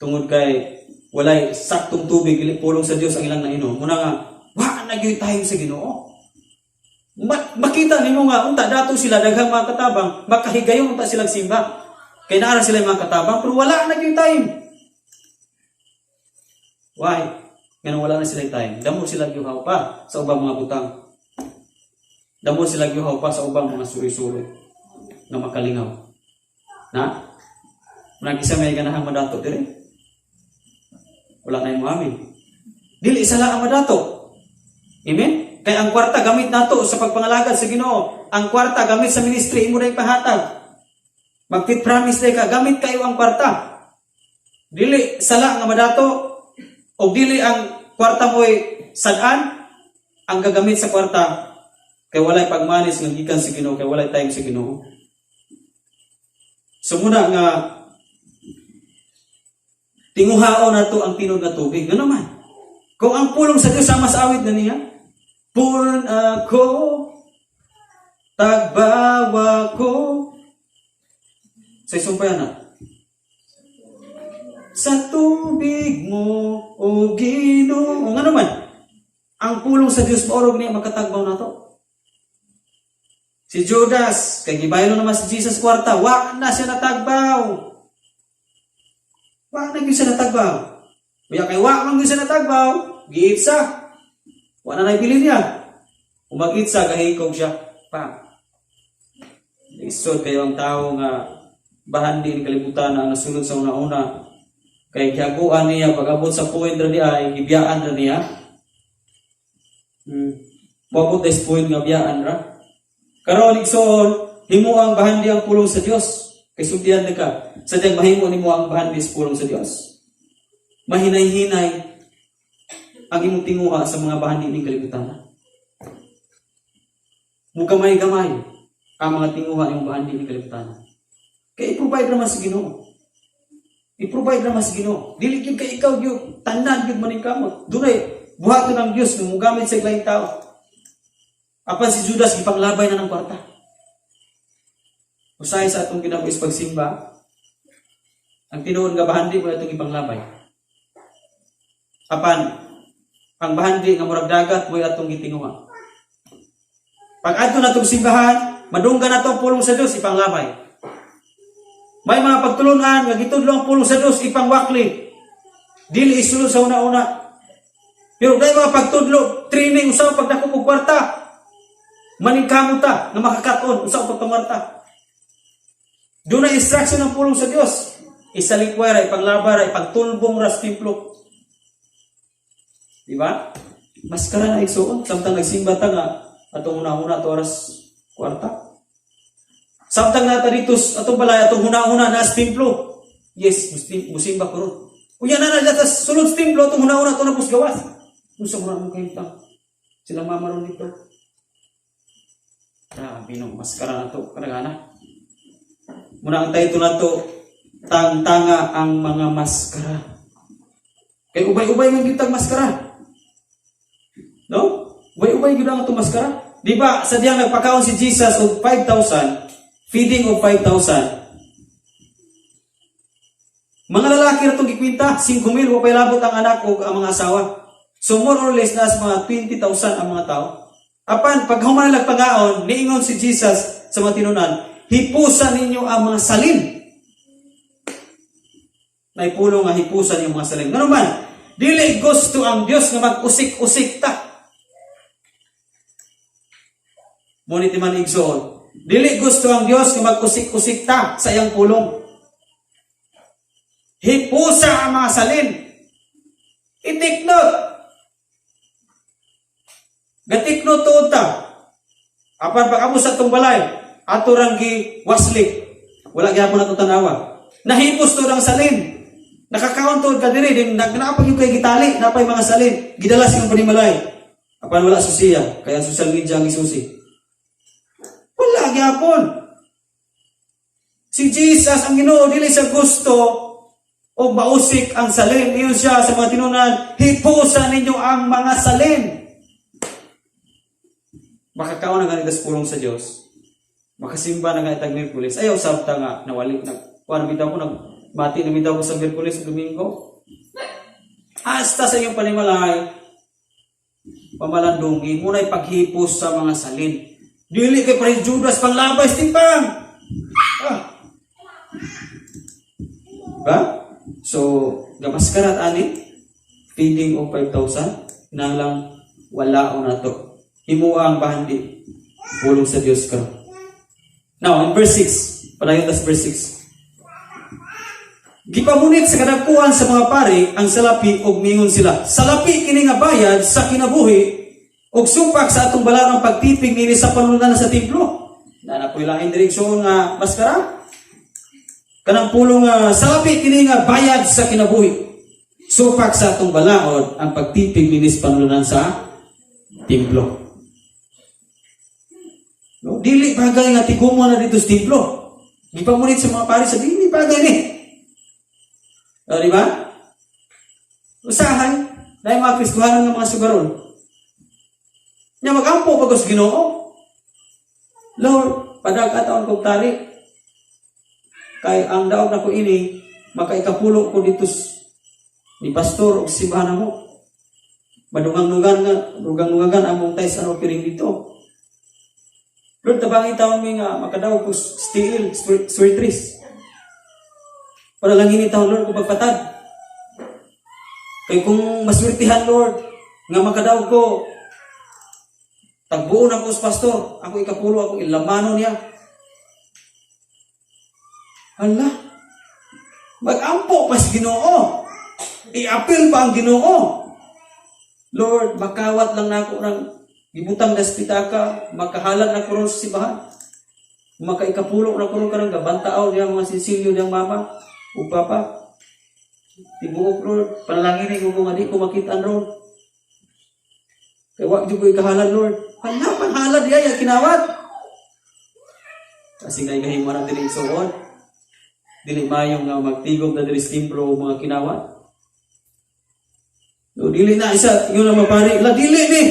Tungod kay walay saktong tubig, dili pulong sa Dios ang ilang nainom. Muna nga wa na gyud tayo sa Ginoo. Makita nimo nga unta dato sila daghang mga katabang, makahigayon unta silang simba. Kay naa ra sila mga katabang pero wala na gyud time. Why? Ngano wala na sila time? Damo sila gyuhaw pa sa ubang mga butang. Damo sila gyuhaw pa sa ubang mga suroy-suroy nga makalingaw. Na? Murag isa may ganahang madato dire. Wala na yung amin. Dili sala ang madato. Amen? Kay ang kwarta gamit nato sa pagpangalagad sa Ginoo. Ang kwarta gamit sa ministry, imo na ipahatag. Mag-faith promise day ka, gamit kayo ang kwarta. Dili sala nga madato o dili ang kwarta mo'y sad-an ang gagamit sa kwarta kay walay pagmanis nga gikan sa Ginoo, kay walay time sa Ginoo. So muna nga tinguhaon nato ang tinuod nga tubig. Ngano man? Kung ang pulong sa Dios sama sa awit na niya, "Pun ako, tagbawa ko." Sa isumpay na. "Sa tubig mo, o Ginoo." Ngano man? Ang pulong sa Dios maurog niya makatagbaw nato. Si Judas, kay gibaylo naman si Jesus kwarta, wa na siya natagbaw. Wa na gyud siya natagbaw. Uya kay wa man gyud siya natagbaw, giitsa. Wa na naibilin niya. Umag-itsa, gahikog siya. Pa. Lisod kayo ang tao nga bahandi ni kalibutan na nasulod sa una-una. Kay gihaguan niya, pag-abot sa point ra niya, ay gibiyaan ra niya. Moabot sa point nga biyaan ra. Karon, igsoon, himo ang bahandi ang pulong sa Dios. Kay sultihan na ka. Sadyang mahimo nimo ang bahandi sa pulong sa Dios. Mahinay-hinay ang imong tinguha sa mga bahandi ning kalibutan. Mugamay-gamay ang mga tinguha imong bahandi ning kalibutan. Kay i-provide naman sa Ginoo. I-provide naman sa Ginoo. Dili gyud kay ikaw gyud tanan gyud maning kamot. Dunay buhaton ng Dios nga mugamit sa laing tao. Apan si Judas gipanglabay na ng kwarta. Usahay sa atong kinabuhi sa pagsimba, ang tinuod nga bahandi mo atong ipanglabay. Apan, ang bahandi nga murag dagat mo'y atong gitinguha. Pag adto natong simbahan, madunggan nato ang pulong sa Dios, ipanglabay. May mga pagtulunan nga gitudlo ang pulong sa Dios, ipangwakli. Dili isulod sa una-una. Pero dahil mga pagtudlo, training usaw pagdakop og kwarta. Maningkamot ta nga makakaton usaw pagpangarta. Doon na instruction ng pulong sa Dios. Isalikway ra, ipanglaba ra, ipagtulbong ra sa templo. Di ba? Maskara na, igsuon. Samtang nagsimba ta nga atong una-una ato oras kwarta. Samtang nata dito atong balay, atong huna-huna na sa templo. Yes, musimba ko ron. Unya na na sa sulod sa templo, atong huna-huna ato na gawas. Unsa mo na mong kahimtang? Sila mama ron dito. Grabe no, maskara na to, karagana. Muna ang title na to, "Tangtanga ang mga maskara." Kay ubay-ubay man gyud tag maskara. No? Ubay-ubay gyud ang atong maskara. Di ba, sa diyang nagpakaon si Jesus og 5,000, feeding of 5,000. Mga lalaki ra itong gikwinta, 5,000, wa pay labot ang anak o ang mga asawa. So more or less, nas mga 20,000 ang mga tao. Apan, pag human pagaon, niingon si Jesus sa mga tinunan, "Hipusan ninyo ang mga salin." Naipulong nga hipusan yung mga salin. Ngano man, dili gusto ang Dios nga mag-usik-usik ta. Ngunit man, igsoon, dili gusto ang Dios nga mag-usik-usik ta sa iyang pulong. Hipusa ang mga salin. I-take note. Ga-take note tuod ta. Apan pag amo sa atong balay, ato rang gi wasli. Wala gyapon nato tanawa. Nahipos to ang salin. Nakakaon tuod ka diri din nagnapag yung kay gitali, napay mga salin, gidala sa imong panimalay. Apan wala susiya, kaya social media ang isusi. Wala gyapon. Si Jesus ang Ginoo, dili sa gusto o mausik ang salin. Iyon siya sa mga tinunan, "Hipusan ninyo ang mga salin." Makakaon na ganito sa pulong sa Diyos. Makasimba na ganitag Miyerkules. Ayaw sabta nga nawali. Nag, kuha na bitaw ko, nagmati na bitaw ko sa Miyerkules sa Domingo. Hasta sa iyong panimalay, pamalandungin, muna'y paghipos sa mga salin. Dili kay parehas Judas panglabay timpang. Ah. Ba? So, gamaskarat ani, feeding of 5,000, nang lang wala o nato. Himua ang bahandi. Pulong sa Dios karon. Now, in verse 6, padayon tas verse 6. Gipamunit sa kadagkuhan sa mga pari ang salapi ug mingon sila, "Salapi kini nga bayad sa kinabuhi ug supak sa atong balaang pagtipig nini sa panulunan sa templo." Na na po'y laing direksyon nga maskara. Kanang pulong nga salapi kini nga bayad sa kinabuhi. Supak sa atong balaod ang pagtipig nini sa panulunan sa templo. No, dili bagay nga tigumo na dito sa templo. Gipamunit sa mga pari sa dili bagay ni. O, di ba? Usahay, dahil mga Kristohanon nga mga sugarol. Nya magampo pag sa Ginoo. "Lord, padag-a taon kog tali. Kay ang daog nako ini, makaikapulo ko dito ni pastor og simbahan namo. Madungang-nungan nga, dugang-nungagan among tithes and offering dito. Lord, tabangi taon mi nga makadaog ko steel, swear trees. Panalangin ni taon, Lord, kung pagpatad. Kay kung maswertihan, Lord, nga makadaog ko, tagbuon ako sa pastor, ako ikapulo, ako ilamano niya." Hala, mag-ampo pa sa Ginoo. I-appeal pa ang Ginoo. "Lord, makawat lang nako ng gibutang das pitaka, makahalad na ko ron sa simbahan. Makaikapulo na ko ron karang gabantaaw niya mga sisilyo niyang mama ug papa. Tibuok, Lord, panalangin ko nga di ko makita ron. Kay wa jud ko ikahalad, Lord." Hala, panghalad diay ang kinawat. Kasi nga igahimo na dili suod. Dili mayo nga magtigom na diri sa templo og mga kinawat. No, dili na isa, yun ang mapari. La, dili ni.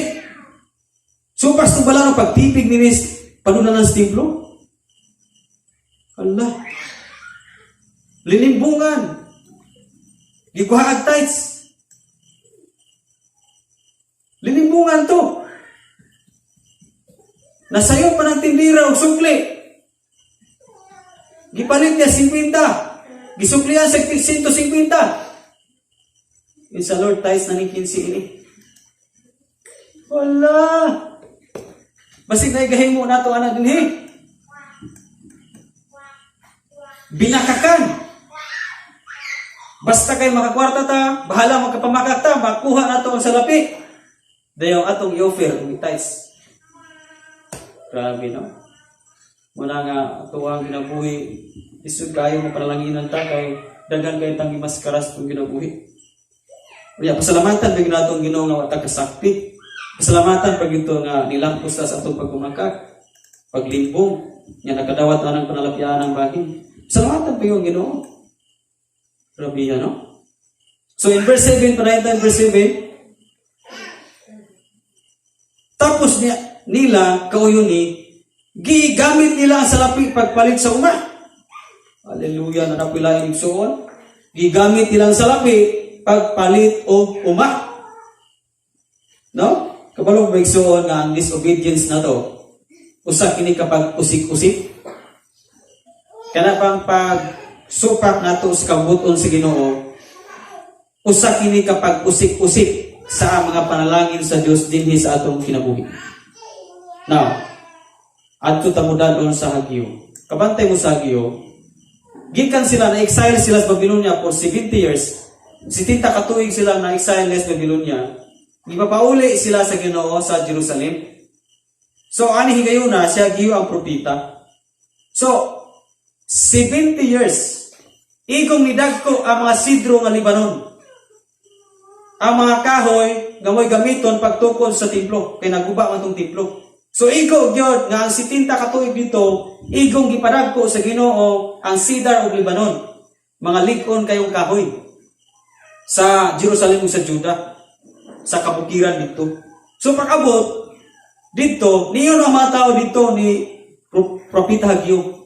Supas to bala ng pagtipig ni Nis, panunan ng templo. Allah. Linimbungan. Gikuha tithes. Linimbungan to. Nasayo pa ng tindira og sukli. Gipalit niya 50. Gisuklian sa 150. Yung sa Lord, tithes na ning 15 ini. Wala. Basig na igahimo nato ana dinhi. Binakakan. Basta kay makakwarta ta, bahala magkapamakak ta, makuha nato ang salapi. Dayon atong i-offer og tithes. Grabe, no? Muna nga atuang ginabuhi, isud kayo mo panalanginan ta kay daghan kay tang gimaskaras tong ginabuhi. Unya, pasalamatan pag nato ang Ginoo nga wa ta kasakti. Pasalamatan pag ito nga nilampos ta sa atong pagkumakak, paglimbong, nga nakadawat anang panalapian ang bahin. Pasalamatan pa yung Ginoo. Grabe yan, no? So in verse 7, padayon tayo in verse 7, tapos niya, nila, kauyuni, gigamit nila ang salapi pagpalit sa uma. Hallelujah, na napilain igsuon. Gigamit nila ang salapi pagpalit og uma. No? Kabalo ba, igsuon, nga ang disobedience na to, usa kini kapag usik-usik. Kana pang pag supak nato sa kabuton sa Ginoo, usa kini kapag usik-usik sa mga panalangin sa Dios dinhi sa atong kinabuhi. Now, adto ta mo sa Hageo. Kabantay mo sa Hageo, gikan sila na exile sila sa Babylonia for 70 years. 70 ka tuig sila na exile sa Babylonia. Gipapauli sila sa Ginoo sa Jerusalem. So ani higayuna si Hageo ang propeta. So 70 years igong nidagko ang mga sidro nga Libanon. Ang mga kahoy nga mo'y gamiton pagtukod sa templo kay naguba man tong templo. So igo gyud nga ang 70 ka tuig dito igong gipadagko sa Ginoo ang cedar ug Libanon. Mga lig-on kayong kahoy sa Jerusalem ug sa Juda, sa kabukiran dito. So pag-abot dito, niyon ang mga tao dito ni Propeta Hageo.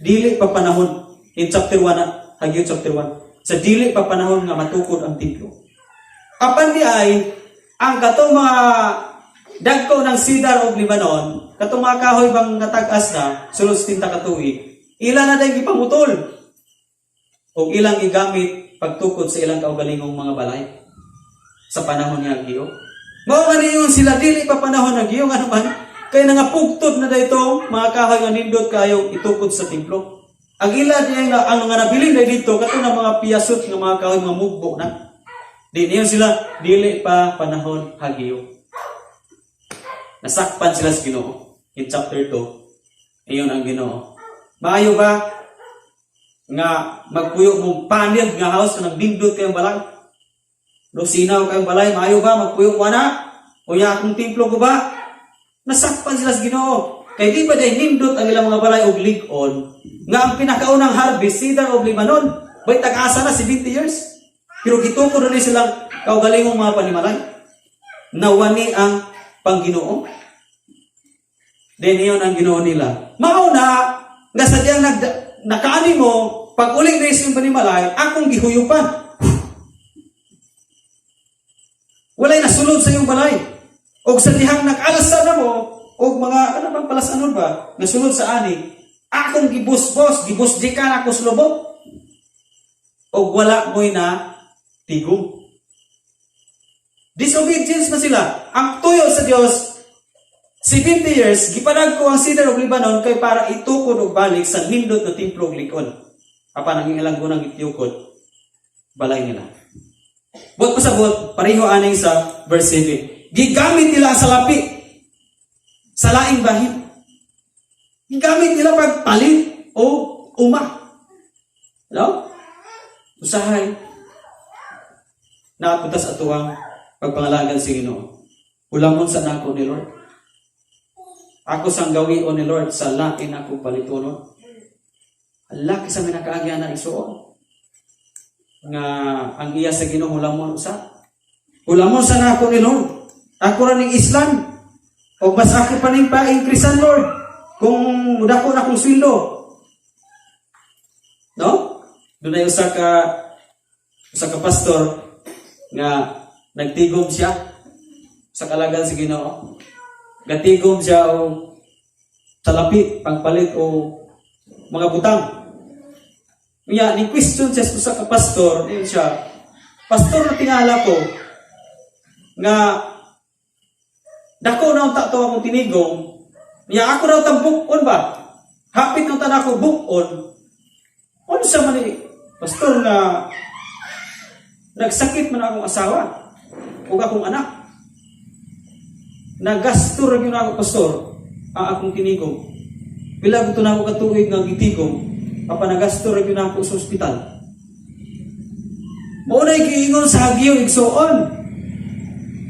Dili pa panahon in chapter 1 na, Hageo chapter 1. Sa dili pa panahon nga matukod ang templo. Apan di ay ang katong mga dagko ng cedar ug Libanon, katong mga kahoy bang natag-as na sulod sa 70 ka tuig, ila na dahil gipamutol og ilang gigamit pagtukod sa ilang kaugalingong mga balay sa panahon ni Hageo. Mao man niyon sila, dili pa panahon ng Hageo, nga naman kay nangapugtod na dayto mga kahoy nga nindot kayong itukod sa templo. Ang ila diyan na ang mga nabilin na dito kato na mga piyasot nga mga kahoy, mga mugbo na. Di niyon sila, dili pa panahon, Hageo. Nasakpan sila sa Ginoo. In chapter 2, iyon ang Ginoo. Maayo ba nga magpuyo mo panel nga house nga nagdindot kayong balay? No, sinaw kayong balay, maayo ba magpuyo mo ana? O ya akong templo ko ba? Nasakpan sila sa Ginoo. Kay di ba dahil nindot ang ilang mga balay og lig-on nga ang pinakaunang harvest cedar og Libanon. Bay tag-asa na 70 years. Pero gitukod na ni silang kaugalingong mga panimalay. Nawani ang Pangginoo. Then iyon ang Ginoo nila. Mao na nga sadyang nakaani mo pag uli na yung panimalay, akong gihuyupan. Walay nasulod sa iyong balay. Og sa dihang nag-alsa na mo, og mga, ano bang palasanon ba, nasulod sa ani, akong gibusbos, gibusdikan ako sa lubot. Og wala mo'y na tigom. Disobedience na sila. Ang tuyo sa Dios, 70 years, gipanag ko ang cedar of Lebanon kay para itukod og balik sa nindot na templo og lig-on. Apan ang ilang gunang itukod, balay nila. Buot pasabot, pareho aning sa verse 7. Gigamit nila ang salapi sa laing bahin. Gigamit nila pagpalit o uma. No? Usahay. Naapunta sa atuang pagpangalagan si Ginoo. Ulamon sa nako ni Lord. Ako sang gawion ni Lord sa lain ako palitonon. Ang laki sa minakaagya na isuon. Nga ang iya sa Ginoo hulamon usa. Hulamon sa nako ni Lord. Ako ra ning Islam. O mas ako pa ning pa-increasean, Lord. Kung mudako na akong sweldo. No? Dunay usa ka pastor nga nagtigom siya sa kalagan sa Ginoo. Gatigom siya og salapi pangpalit o mga butang. Unya, ni question siya sa usa ka pastor, niingon siya, "Pastor, na tingala ko nga dako na unta to akong tinigom, niya ako raw tang buk-on ba? Hapit na unta na ako buk-on. Unsa man ni, pastor, nga nagsakit man akong asawa ug akong anak? Nagasto ra gyud ako, pastor, ang akong tinigom. Pila ko na ako katuig nga gitigom, apan nagasto ra gyud ako sa ospital." Mao na giingon sa Hageo, igsuon,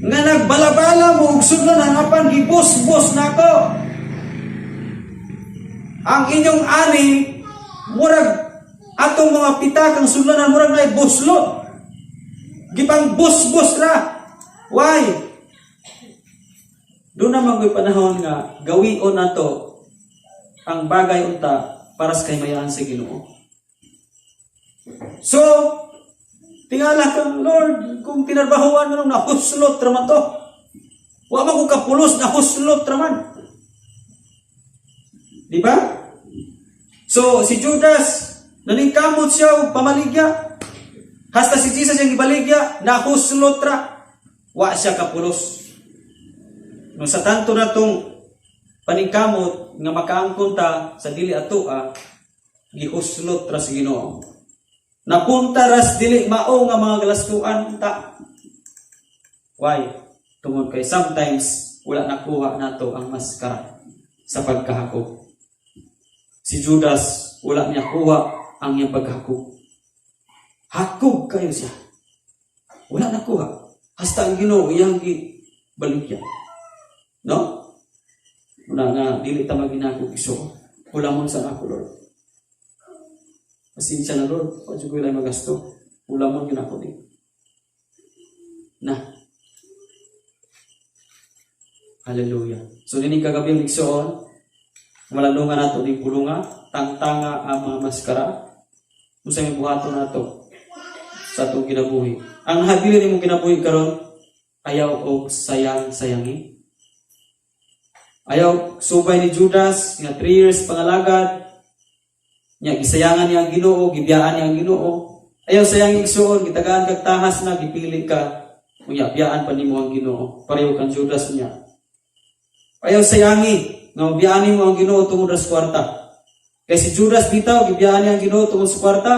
nga nagbalabala mo og sudlan apan gibos-bos nako. Ang inyong ani murag atong mga pitakang sudlanan, murag na buslot. Gipang bus-bus ra. Why? Doon naman ko'y panahon nga gawion nato ang bagay unta para sa kahimayaan sa Ginoo. So, tingala kang Lord, kung tinarbahuan mo nung nahuslot raman to. Wa man ko kapulos, nahuslot raman. Di ba? So, si Judas, naningkamot siya og pamaligya. Hasta si Jesus yung ibaligya, nahuslot ra. Wa siya kapulos. No, sa tanto na tong paningkamot nga makaangkon ta sa dili atoa, gihuslot ra sa Ginoo. Napunta ras dili mao nga mga galastuan ta. Why? Tungod kay sometimes wala nakuha nato ang maskara sa pagkahakog. Si Judas, wala niya kuha ang iyang pagkahakog. Hakog kayo siya. Wala nakuha. Hasta ang Ginoo iyang gibaligya. No? Una nga dili ta maginakog iso. Hulamon sa ako, Lord. Pasensya na, Lord. Wa jud ko ilay magasto. Hulamon gyud ako di. Na. Hallelujah. So nining kagabi, igsoon, malalungan nato ning pulunga, tangtanga ang mga maskara. Unsa may buhaton nato sa atong kinabuhi? Ang habilin nimong kinabuhi karon, ayaw og sayang-sayangi. Ayaw subay ni Judas nga 3 years pangalagad niya, gisayangan niya ang Ginoo, gibiyaan niya ang Ginoo. Ayaw sayang, igsuon, gitagaan kag tahas na gipili ka. Unya biyaan pa nimo ang Ginoo. Pareho kang Judas niya. Ayaw sayangi nga biyaan nimo ang Ginoo tungod sa kwarta. Kay si Judas bitaw, gibiyaan niya ang Ginoo tungod sa kwarta.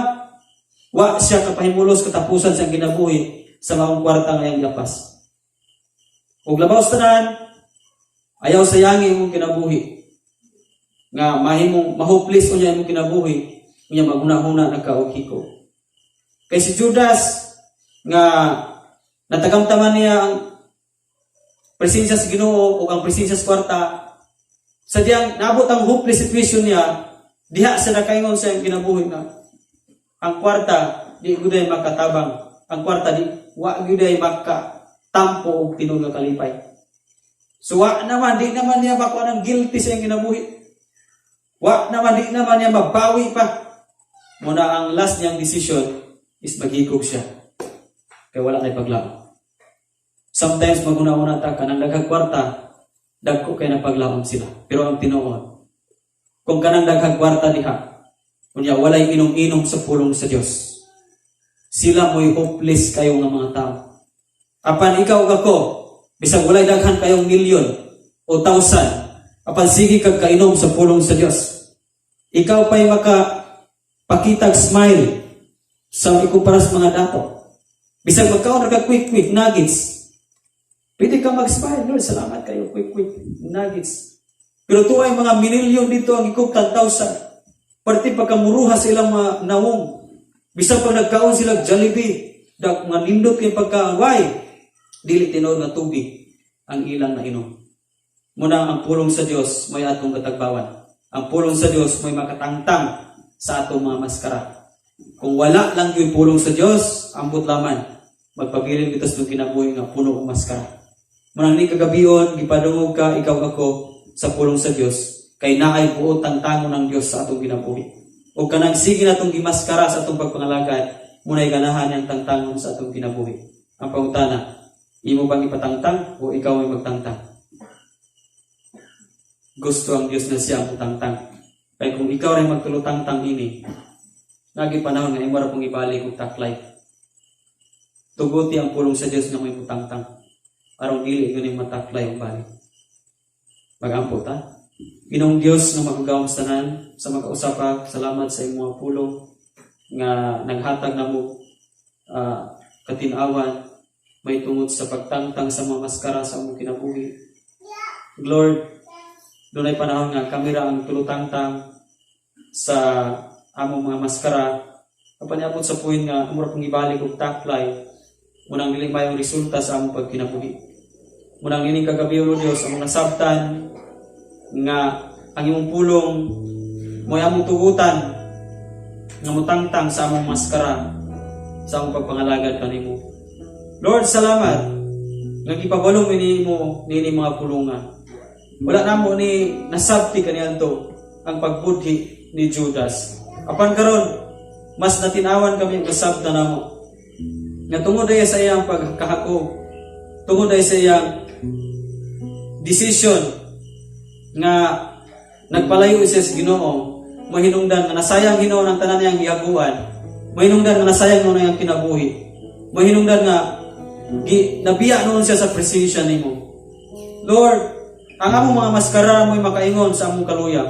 Wa siya kapahimulos katapusan sa kinabuhi sa maong kwarta nga iyang gapas. Ug labaw sa tanan, ayaw sayangi imong kinabuhi. Nga mahimong mahopeless unya imong kinabuhi, unya maghuna-huna na ka og hiko. Kay si Judas nga natagamtaman niya ang presensya sa Ginoo ug ang presensya sa kwarta, sa diyang naabot ang hopeless situation niya, diha sa nakaingon sa iyang kinabuhi nga ang kwarta di gyud makatabang, ang kwarta di wa gyud makatampo og tinuod nga kalipay. So wa naman, di naman niya makuha ng guilty sa iyang kinabuhi. Wa naman, di naman niya mabawi pa. Muna ang last niyang decision is maghikog siya. Kaya wala na'y paglaom. Sometimes maguna-una ta kanang daghang kwarta, dagko kay na paglaom sila. Pero ang tinuod, kung kanang daghang kwarta diha, unya walay inom-inom sa pulong sa Dios, sila mo'y hopeless kayo nga mga tao. Apan ikaw ug ako, bisag walay daghan kayong milyon o thousand, apan sige kag kainom sa pulong sa Dios. Ikaw pa'y maka pakitag smile sa ikumpara sa mga dato. Bisag magkaon ra ka quick quick nuggets, pwede ka mag-smile. "Lord, salamat kayo, quick quick nuggets." Pero tuay mga minilyon dito ang ikog 10,000. Parte pagkamuruha sa ilang mga nawong. Bisan pag nagkaon sila Jollibee, dag mga nindot kay pagka, why? Dili tinuod nga tubig ang ilang nainom. Muna ang pulong sa Dios may atong katagbawan. Ang pulong sa Dios may makatangtang sa atong mga maskara. Kung wala lang yung pulong sa Dios, ambot laman, magpabilin kita sa kinabuhi nga puno og maskara. Munang ni kagabion, gipadungog ka, ikaw, ako, sa pulong sa Dios, kay naay buot tangtangon ng Dios sa atong kinabuhi. O kanang sige natong gimaskara sa atong pagpangalagad, muna'y ganahan niyang tangtangon sa atong kinabuhi. Ang pangutana, imo bang ipatangtang o ikaw ay magtangtang? Gusto ang Diyos na siya ang tangtang. Kay kung ikaw rin magtulutangtang ini, lagi panahon nga imo ra pong ibalik og taklay. Tuguti ang pulong sa Diyos nga may mutangtang, aron dili ganing mataklay ang balik. Magampo ta. Ginoong Dios nga makagagahom sa tanan, sa makausa pa, salamat sa imong pulong nga naghatag namo katinawan may tungod sa pagtangtang sa mga maskara sa among kinabuhi. Lord, dunay panahon nga kami ra ang tulutangtang sa among mga maskara, apan niabot sa point nga amo ra pong ibalik og taklay, munang dili mayong resulta sa among pagkinabuhi. Munang ining kagabi, O Dios, among nasabtan nga ang imong pulong mo'y among tugutan nga mutangtang sa among maskara sa among pagpangalagad kanimo. Lord, salamat nga gipabalo mi nimo nini mga pulunga. Wala namo ni nasabti kaniadto ang pagbudhi ni Judas. Apan karon, mas natinawan kami ang nasabta namo nga tungod ay sa iyang pagkahakog, tungod ay sa iyang decision nga nagpalayo siya sa Ginoo, mahinungdan nga nasayang Ginoo ng tanan niyang gihaguan, mahinungdan nga nasayang noon ang kinabuhi, mahinungdan nga nabiya noon siya sa presensya nimo. Lord, ang among mga maskara mo'y makaingon sa among kaluya.